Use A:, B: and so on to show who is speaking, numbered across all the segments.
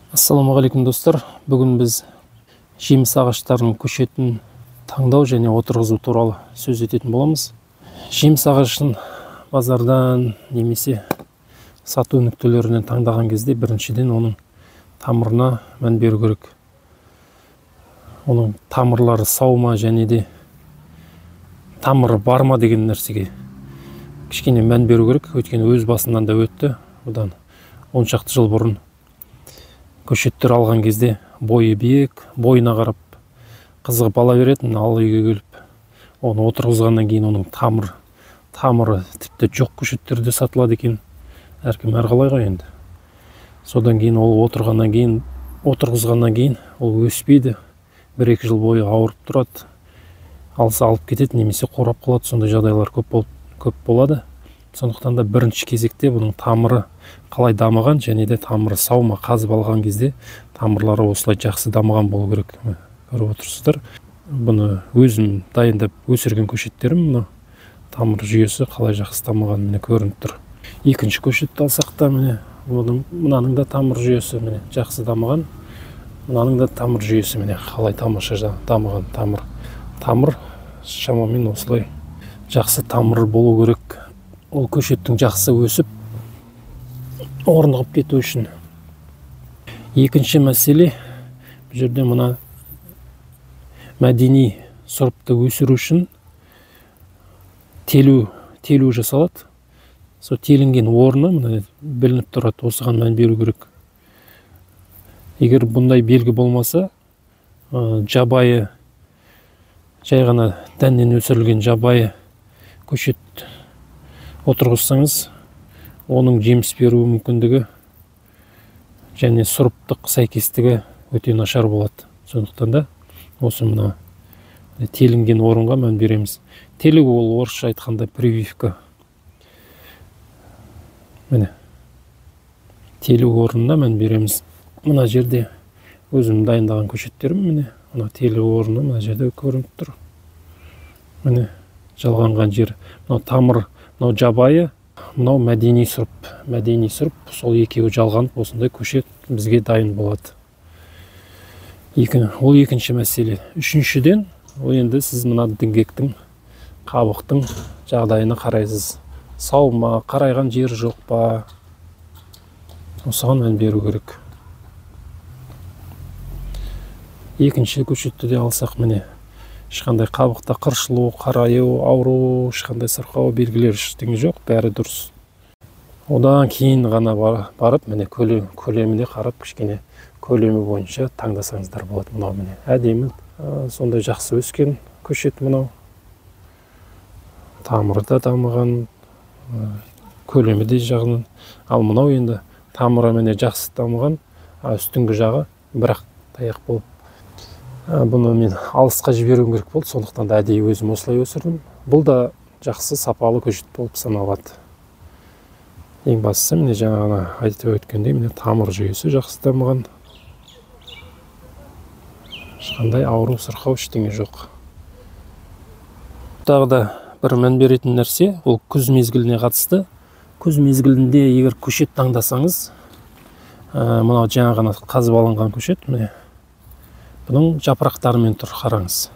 A: Ассалаумағалейкум, достар. Бүгін біз жеміс ағаштарының көшетін таңдау және отырғызу туралы сөз ететін боламыз. Жеміс ағашын базардан немесе сату нүктелерінен таңдаған кезде біріншіден оның тамырына мән беру керек. Оның тамырлары сау ма және де тамыры бар ма деген нәрсеге кішкене мән беру керек. Өйткені өз басынан да өтті. Бұдан 10 шақты жыл бұрын көшеттер алған кезде бойы биік, бойына қарап қызығып ала беретін, ал үйге келіп оны отырғызғаннан кейін оның тамыры тіпті жоқ көшеттер де сатылады екен. Әркім әрқалай ғой енді. Содан кейін ол отырғызғаннан кейін ол өспейді. 1-2 жыл бойы ауырып тұрады. Алса алып кетеді немесе қурап қалады. Сондай жағдайлар көп болады. Сондықтан да бірінші кезекте бұның тамыры қалай дамыған және де тамыры сау ма, қазып алған кезде тамырлары осылай жақсы дамыған болу керек. Көріп отырсыздар. Бұны өзім дайындап өсірген көшеттерім, мына тамыр жүйесі қалай жақсы дамыған міне көрініп тұр. Екінші көшетті алсақ та міне мынаның да тамыр жүйесі міне жақсы дамыған. Мынаның да тамыр жүйесі міне қалай тамаша дамыған тамыр. Тамыр шамамен осылай жақсы тамыр болу керек. Ол көшеттің жақсы өсіп орнығып кету үшін. Екінші мәселе, бұл жерде мына мәдени сұрыпты өсіру үшін телу жасалады. Сол телінген орны мына білініп тұрады, осыған мән беру керек. Егер бұндай белгі болмаса, жабайы, жай ғана дәннен өсірілген жабайы көшет отырғызсаңыз, оның жеміс беру мүмкіндігі және сұрыптық сәйкестігі өте нашар болады. Сондықтан да осы мына телінген орынға мән береміз. Телу ол орысша айтқанда прививка. Міне телу орнына мән береміз. Мына жерде өзім дайындаған көшеттерім, міне мына телу орны мына жерде көрініп тұр. Міне жалғанған жер. Мынау тамыр, мынау жабайы, мынау мәдени сұрып. Мәдени сұрып, сол екеуі жалғанып осындай көшет бізге дайын болады. Ол екінші мәселе. Үшіншіден, ол енді сіз мына діңгектің, қабықтың жағдайына қарайсыз. Сау ма, қарайған жері жоқ па? Осыған мән беру керек. Екінші көшетті де алсақ, міне ешқандай қабықта қыршылу, қараю, ауру, ешқандай сырқау белгілері ештеңе жоқ, бәрі дұрыс. Одан кейін ғана барып, міне көлеміне қарап, кішкене көлемі бойынша таңдасаңыздар болады. Мынау міне әдемі, сондай жақсы өскен көшет мынау. Тамыры да дамыған, көлемі де жағынан. Ал мынау енді тамыры міне жақсы дамыған, үстіңгі жағы бірақ таяқ болып. Бұны мен алысқа жіберуім керек болды, сондықтан да әдейі өзім осылай өсірдім. Бұл да жақсы сапалы көшет болып саналады. Ең бастысы міне жаңа айтып өткендей, міне тамыр жүйесі жақсы дамыған. Ешқандай ауру, сырқау ештеңе жоқ. Тағы да бір мән беретін нәрсе, ол күз мезгіліне қатысты. Күз мезгілінде егер көшет таңдасаңыз, мынау жаңа ғана қазып алынған көшет, міне бұның жапырақтарымен тұр, қараңыз.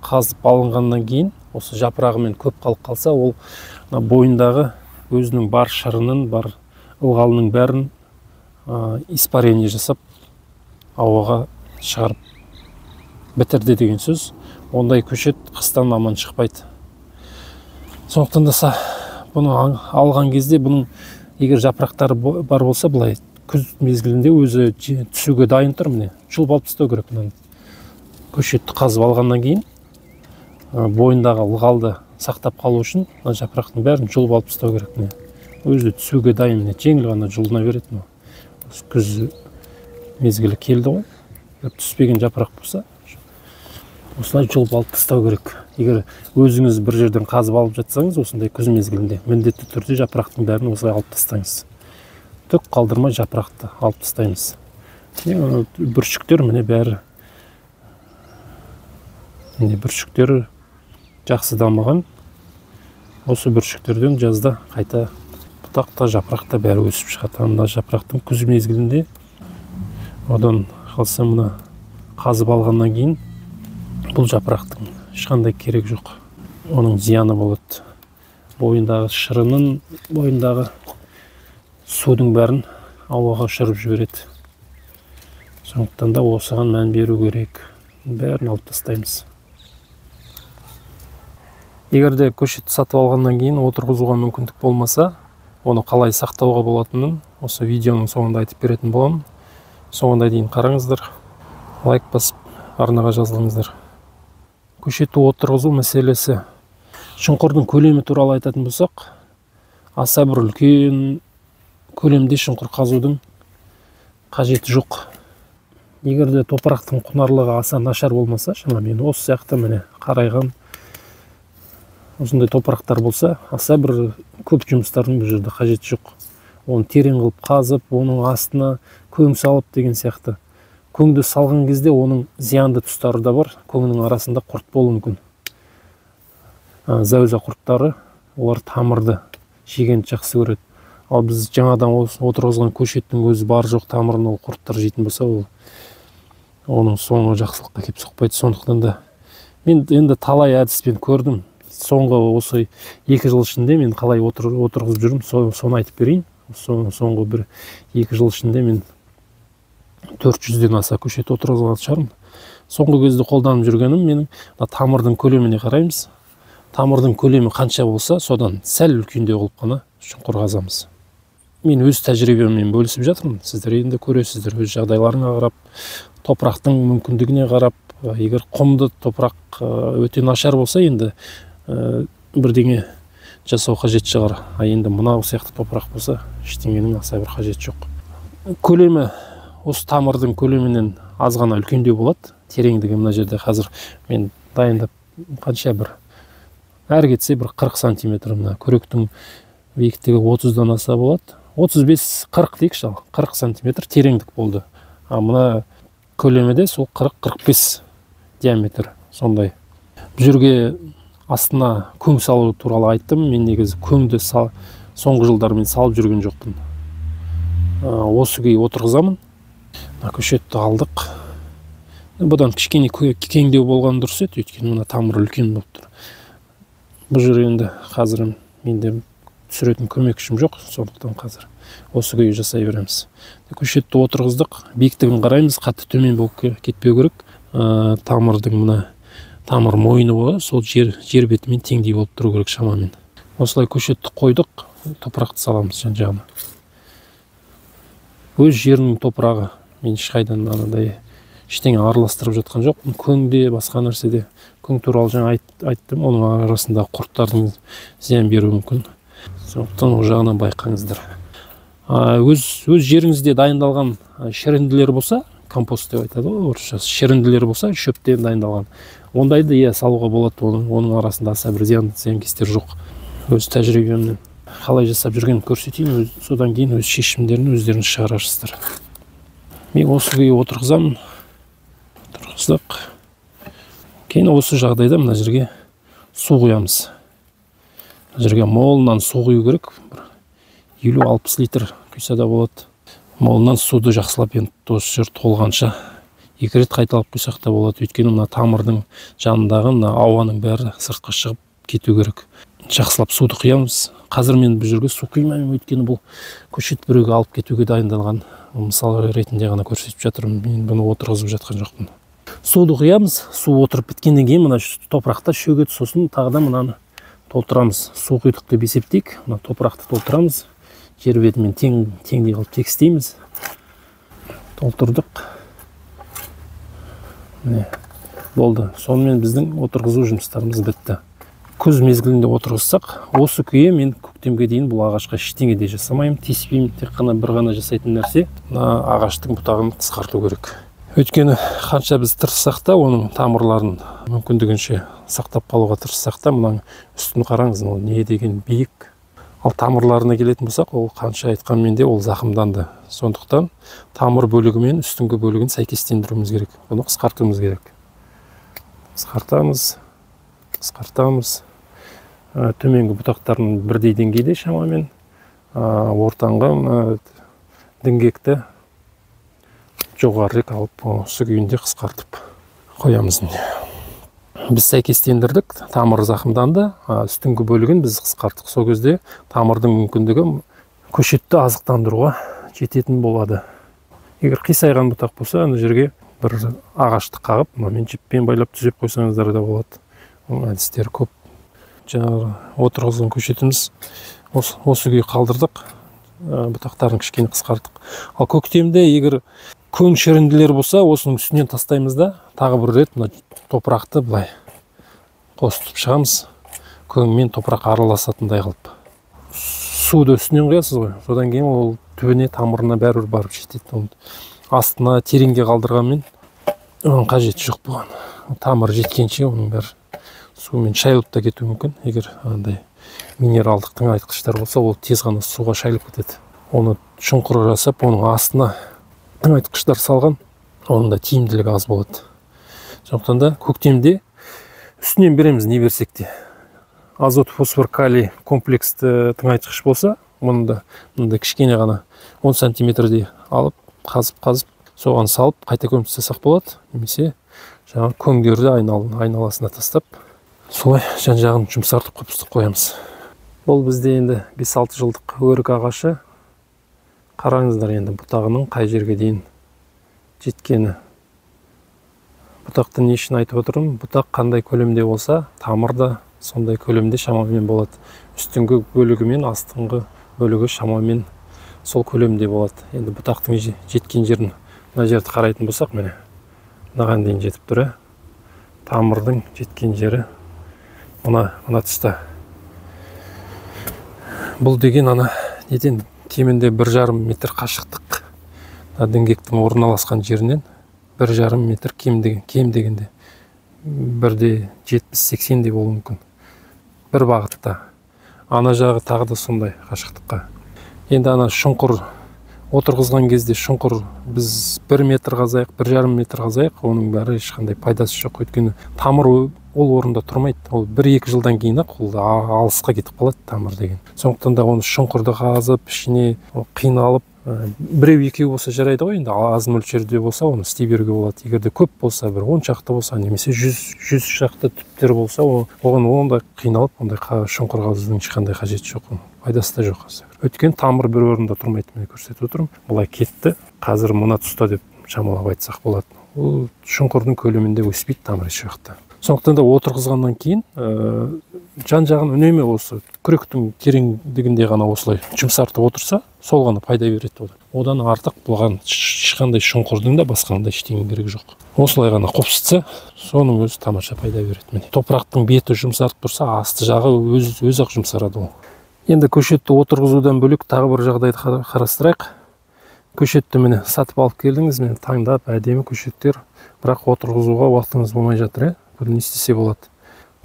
A: Қазып алынғаннан кейін осы жапырағымен көп қалып қалса, ол бойындағы өзінің бар шырынын, бар ылғалының бәрін испарение жасап ауаға шығарып бітірді деген сөз. Ондай көшет қыстан аман шықпайды. Сондықтан да бұны алған кезде бұның егер жапырақтары бар болса, былай күз мезгілінде өзі түсуге дайын тұр, міне жұлып алып тастау керек. Мынаны көшетті қазып алғаннан кейін бойындағы ылғалды сақтап қалу үшін мына жапырақтың бәрін жұлып алып тастау керек. Міне өзі түсуге дайын, міне жеңіл ғана жұлына береді. Мынау күз мезгілі келді ғой, егер түспеген жапырақ болса осылай жұлып алып тастау керек. Егер өзіңіз бір жерден қазып алып жатсаңыз, осындай күз мезгілінде міндетті түрде жапырақтың бәрін осылай алып тастаңыз. Түк қалдырмай жапырақты алып тастаймыз. Бүршіктер міне бәрі, міне бүршіктері жақсы дамыған. Осы бүршіктерден жазда қайта бұтақ та жапырақ та бәрі өсіп шығады. Мына жапырақтың күз мезгілінде Одан қалса мына қазып алғаннан кейін бұл жапырақтың ешқандай керек жоқ. Оның зияны болады. Бойындағы шырынын, бойындағы судың бәрін ауаға ұшырып жібереді. Сондықтан да осыған мән беру керек. Бәрін алып тастаймыз. Егер де көшетті сатып алғаннан кейін отырғызуға мүмкіндік болмаса, оны қалай сақтауға болатынын осы видеоның соңында айтып беретін боламын. Соңына дейін қараңыздар, лайк басып, арнаға жазылыңыздар. Көшетті отырғызу мәселесі. Шұңқырдың көлемі туралы айтатын болсақ, аса бір үлкен көлемде шұңқыр қазудың қажеті жоқ. Егер де топырақтың құнарлығы аса нашар болмаса, шамамен осы сияқты міне қарайған осындай топырақтар болса, аса бір көп жұмыстардың бұл жерде қажеті жоқ. Оны терең қылып қазып, оның астына көң салып деген сияқты. Көңді салған кезде оның зиянды тұстары да бар. Көңнің арасында құрт болуы мүмкін. Зәуза құрттары, олар тамырды жегенді жақсы көреді. Ал біз жаңадан отырғызған көшеттің өзі бар жоқ тамырын ол құрттар жейтін болса, ол оның соңы жақсылыққа келіп соқпайды. Сондықтан да мен енді талай әдіспен көрдім. Соңғы осы 2 жыл ішінде мен қалай отырғызып жүрмін, соны айтып берейін. Соңғы 1-2 жыл ішінде мен 400-ден аса көшет отырғызған шығармын. Соңғы кезде қолданып жүргенім менің тамырдың көлеміне қараймыз. Тамырдың көлемі қанша болса, содан сәл үлкендеу қылып қана шұңқыр қазамыз. Мен өз тәжірибеммен бөлісіп жатырмын. Сіздер енді көресіздер, өз жағдайларыңа қарап, топырақтың мүмкіндігіне қарап, егер құмды топырақ өте нашар болса, енді бірдеңе жасау қажет шығар. А енді мынау сияқты топырақ болса, ештеңенің аса бір қажеті жоқ. Көлемі осы тамырдың көлемінен аз ғана үлкендеу болады. Тереңдігі мына жерде қазір мен дайындап қанша бір әрі кетсе бір 40 сантиметр, мына күректің биіктігі 30-дан аса болады. 35-40 дейікші, ал 40 сантиметр тереңдік болды. А мына көлемі де сол 40-45 диаметр сондай. Бұл жерге астына көң салу туралы айттым. Мен негізі көңді соңғы жылдары мен салып жүрген жоқпын. Осы күйі отырғызамын. Мына көшетті алдық. Бұдан кішкене кеңдеу болған дұрыс еді, өйткені мына тамыр үлкен болып тұр. Бұл жер енді қазір менде түсіретін көмекшім жоқ, сондықтан қазір осы күйі жасай береміз. Көшетті отырғыздық, биіктігін қараймыз, қатты төмен болып кетпеу керек. Тамырдың мына тамыр мойны болады, сол жер бетімен теңдей болып тұру керек шамамен. Осылай көшетті қойдық, топырақты саламыз жан-жағына. Өз жерінің топырағы, мен ешқайдан анадай ештеңе араластырып жатқан жоқпын. Көңде, басқа нәрседе. Көң туралы жаңа айттым, оның арасында құрттардың зиян беруі мүмкін. Сондықтан ол жағынан байқаңыздар. Өз жеріңізде дайындалған шірінділер болса, компост деп айтады ғой орысша, шірінділер болса, шөптен дайындалған, ондайды иә салуға болады, оның арасында аса бір зиянкестер жоқ. Өз тәжірибемнен қалай жасап жүргенін көрсетейін, содан кейін өз шешімдерін өздеріңіз шығарасыздар. Мен осы күйі отырғызамын. Отырғыздық. Кейін осы жағдайда мына жерге су құямыз. Мына жерге молынан су құю керек. Бір 50-60 литр құйса да болады. Молынан суды жақсылап енді осы жер толғанша 2 рет қайталап құйсақ та болады. Өйткені мына тамырдың жанындағы мына ауаның бәрі сыртқа шығып кету керек. Жақсылап суды құямыз. Қазір мен бұл жерге су құймаймын, өйткені бұл көшет біреуге алып кетуге дайындалған. Мысал ретінде ғана көрсетіп жатырмын, мен бұны отырғызып жатқан жоқпын. Суды құямыз, су отырып біткеннен кейін мына топырақта шөгеді, сосын тағы да мынаны толтырамыз. Су құйдық деп есептейік, мына топырақты толтырамыз, жер бетімен теңдей қылып тегістейміз. Толтырдық. Міне, болды. Сонымен біздің отырғызу жұмыстарымыз бітті. Күз мезгілінде отырғызсақ, осы күйі мен көктемге дейін бұл ағашқа ештеңе де жасамаймын, тиіспеймін. Тек қана бір ғана жасайтын нәрсе, мына ағаштың бұтағын қысқарту керек. Өйткені қанша біз тырыссақ та, оның тамырларын мүмкіндігінше сақтап қалуға тырыссақ та, мынаның үстін қараңыз, ол не деген биік. Ал тамырларына келетін болсақ, ол қанша айтқанмен де ол зақымданды. Сондықтан тамыр бөлігі мен үстіңгі бөлігін сәйкестендіруіміз керек. Бұны қысқартуымыз керек. Қысқартамыз, қысқартамыз. Төменгі бұтақтардың бірдей деңгейде шамамен, ортаңғы діңгекті жоғарырақ алып, осы күйінде қысқартып қоямыз. Біз сәйкестендірдік, тамыр зақымданды, үстіңгі бөлігін біз қысқарттық. Сол кезде тамырдың мүмкіндігі көшетті азықтандыруға жететін болады. Егер қисайған бұтақ болса, ана жерге бір ағашты қағып, мынамен жіппен байлап түзеп қойсаңыздар да болады. Оның әдістері көп. Жаңағы отырғызған көшетіміз осы күйі қалдырдық, бұтақтарын кішкене қысқарттық. Ал көктемде егер көң шірінділер болса, осының үстінен тастаймыз да, тағы бір рет мына топырақты былай қосып шығамыз, көң мен топырақ араласатындай қылып. Суды үстінен құясыз ғой, содан кейін ол түбіне, тамырына бәрібір барып жетеді. Оның астына тереңге қалдырғанмен оның қажеті жоқ бұған. Тамыр жеткенше оның бәрі сумен шайылып та кетуі мүмкін. Егер андай минералдық тыңайтқыштар болса, ол тез ғана суға шайылып кетеді. Оны шұңқыр жасап, оның астына тыңайтқыштар салған, оның да тиімділігі аз болады. Сондықтан да көктемде үстінен береміз не берсек те. Азот, фосфор, калий комплексті тыңайтқыш болса, мұны да мындай кішкене ғана 10 сантиметрдей алып, қазып-қазып, соған салып қайта көміп тастасақ болады. Немесе жаңағы көңдерді айналасына тастап, солай жан-жағын жұмсартып қопсытып қоямыз. Бұл бізде енді 5-6 жылдық өрік ағашы. Қараңыздар енді бұтағының қай жерге дейін жеткені. Бұтақты не үшін айтып отырмын? Бұтақ қандай көлемде болса, тамыр да сондай көлемде шамамен болады. Үстіңгі бөлігі мен астыңғы бөлігі шамамен сол көлемде болады. Енді бұтақтың жеткен жерін, мына жерді қарайтын болсақ, міне мынаған дейін жетіп тұр. Тамырдың жеткен жері мына тұста. Бұл деген ана неден кемінде 1,5 метр қашықтық. Мына діңгектің орналасқан жерінен 1,5 метр кем дегенде 1,70-80 де болуы мүмкін. Бір бағытта. Ана жағы тағы да сондай қашықтыққа. Енді ана шұңқыр отырғызған кезде шұңқыр біз 1 метр қазайық, 1,5 метр қазайық, оның бәрі ешқандай пайдасы жоқ. Өйткені тамыр ол орында тұрмайды. Ол 1-2 жылдан кейін ақ ол алысқа кетіп қалады тамыр деген. Сондықтан да оны шұңқырды қазып, ішіне қиналып, біреу-екеу болса жарайды ғой, енді аз мөлшерде болса оны істей беруге болады. Егер де көп болса, бір 10 шақты болса, немесе 100 шақты түптер болса, оған ондай қиналып, ондай шұңқыр қазудың ешқандай қажеті жоқ, пайдасы да жоқ. Өйткені тамыр бір орында тұрмайды, мен көрсетіп отырмын. Былай кетті, қазір мына тұста деп шамалап айтсақ болады. Ол шұңқырдың көлемінде өспейді тамыр еш уақытта. Сондықтан да отырғызғаннан кейін жан-жағын үнемі осы күректің тереңдігінде ғана осылай жұмсартып отырса, сол ғана пайда береді. Одан артық бұған ешқандай шұңқырдың да басқаның да ештеңе керегі жоқ. Осылай ғана қопсытса, соның өзі тамаша пайда береді. Міне, топырақтың беті жұмсартып тұрса, асты жағы өзі-ақ жұмсарады ол. Енді көшетті отырғызудан бөлек тағы бір жағдайды қарастырайық. Көшетті міне сатып алып келдіңіз, міне таңдап әдемі көшеттер, бірақ отырғызуға уақытыңыз болмай жатыр, Бұны не істесе болады?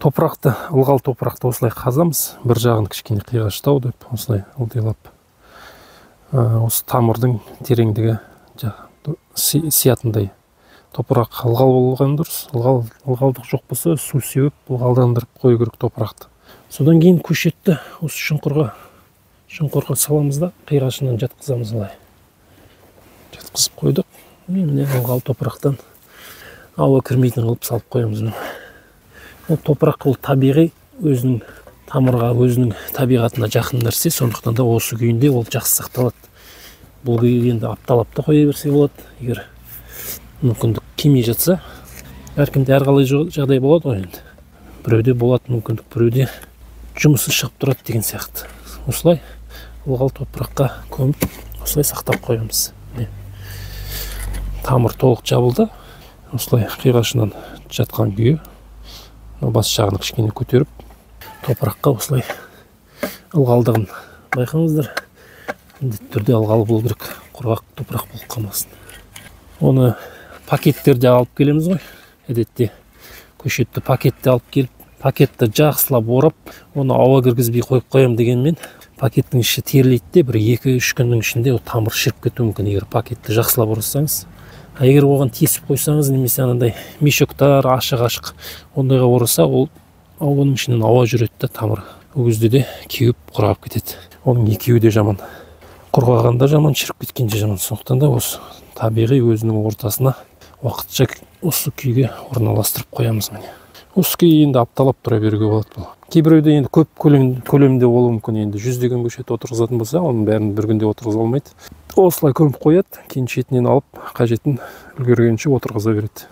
A: Топырақты, ылғал топырақты осылай қазамыз, бір жағын кішкене қиғаштау деп осылай ылдилап, осы тамырдың тереңдігі сиятындай. Топырақ ылғал болған дұрыс, ылғалдық жоқ болса, су сеуіп ылғалдандырып қою керек топырақты. Содан кейін көшетті осы шұңқырға саламыз да қиғашынан жатқызамыз былай. Жатқызып қойдық. Міне ылғал топырақтан ауа кірмейтін қылып салып қоямыз. Ол топырақ ол табиғи, өзінің тамырға, өзінің табиғатына жақын нәрсе, сондықтан да осы күйінде ол жақсы сақталады. Бұл күйі енді апталап та қоя берсе болады, егер мүмкіндік келмей жатса. Әркімде әрқалай жағдай болады ғой енді. Біреуде болады мүмкіндік, біреуде жұмысы шығып тұрады деген сияқты. Осылай ылғал топыраққа көміп, осылай сақтап қоямыз. Міне, тамыр толық жабылды. Осылай қиғашынан жатқан күйі, бас жағын кішкене көтеріп, топыраққа осылай ылғалдығын байқаңыздар. Міндетті түрде ылғал болу керек, құрғақ топырақ болып қалмасын. Оны пакеттерде алып келеміз ғой. Әдетте көшетті пакетте алып келіп, пакетті жақсылап орап, оны ауа кіргізбей қойып қоямын дегенмен, пакеттің іші терлейді де, бір 2-3 күннің ішінде ол тамыр шіріп кетуі мүмкін, егер пакетті жақсылап орасаңыз. А егер оған тесіп қойсаңыз, немесе анандай мешоктар ашық-ашық ондайға ораса, ол оның ішінен ауа жүреді де, тамыр ол кезде де кеуіп құрғап кетеді. Оның екеуі де жаман. Құрғаған да жаман, шіріп кеткен де жаман. Сондықтан да осы Табиғи өзінің ортасына уақытша осы күйге орналастырып қоямыз міне. Осы күй енді апталап тұра беруге болады бұл. Кейбіреуде енді көп көлемде болуы мүмкін, енді жүздеген көшет отырғызатын болса, оның бәрін бір күнде отырғыза алмайды. Осылай көміп қояды, кейін шетінен алып қажетін үлгергенше отырғыза береді.